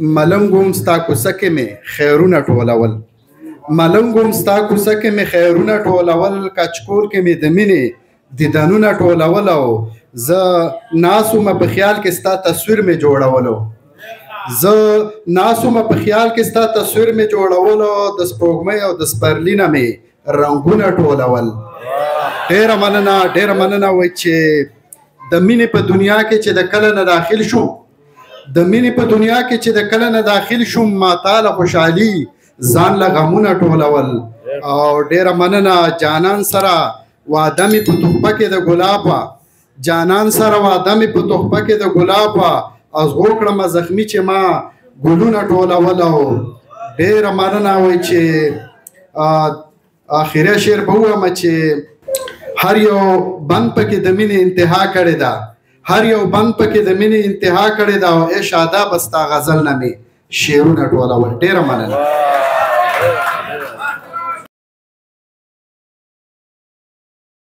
ملنګوم ستا کوڅه کې مې خیرونه ټولول، ملنګوم ستا کوڅه کې مې خیرونه ټولول، کچکول کې مې د مینې دیدنونه ټولول، او زه ناسومه په خیال کې ستا تصویر مې جوړولو، زه ناسومه په خیال کې ستا تصویر مې جوړولو، د سپوږمۍ او د سپرلي نه مې رنګونه ټولول. ډېره مننه، ډېره مننه. وای چې د مینې په دنیا کې چې د کله نه داخل شو، د مینې په دنیا کې چې د کله نه داخل شوم، ما تاله خوشحالي ځان له غمونه ټولول. او ډېره مننه. جانان سره وعده مې په تحفه کې د ګلاب وه، جانان سره وعده مې په تحفه کې د ګلاب وه، ازغو کړم زخمی چې ما ګلونه ټولول. او ډېره مننه. وای چې اخیری شعر به ووایم چې هر یو بند پکې د مینې انتها کړې ده، هر یو بند پکې د مینې انتها کړې ده، او ای شاداب ستا غزل نه مې شعرونه ټولول. ډېره مننه.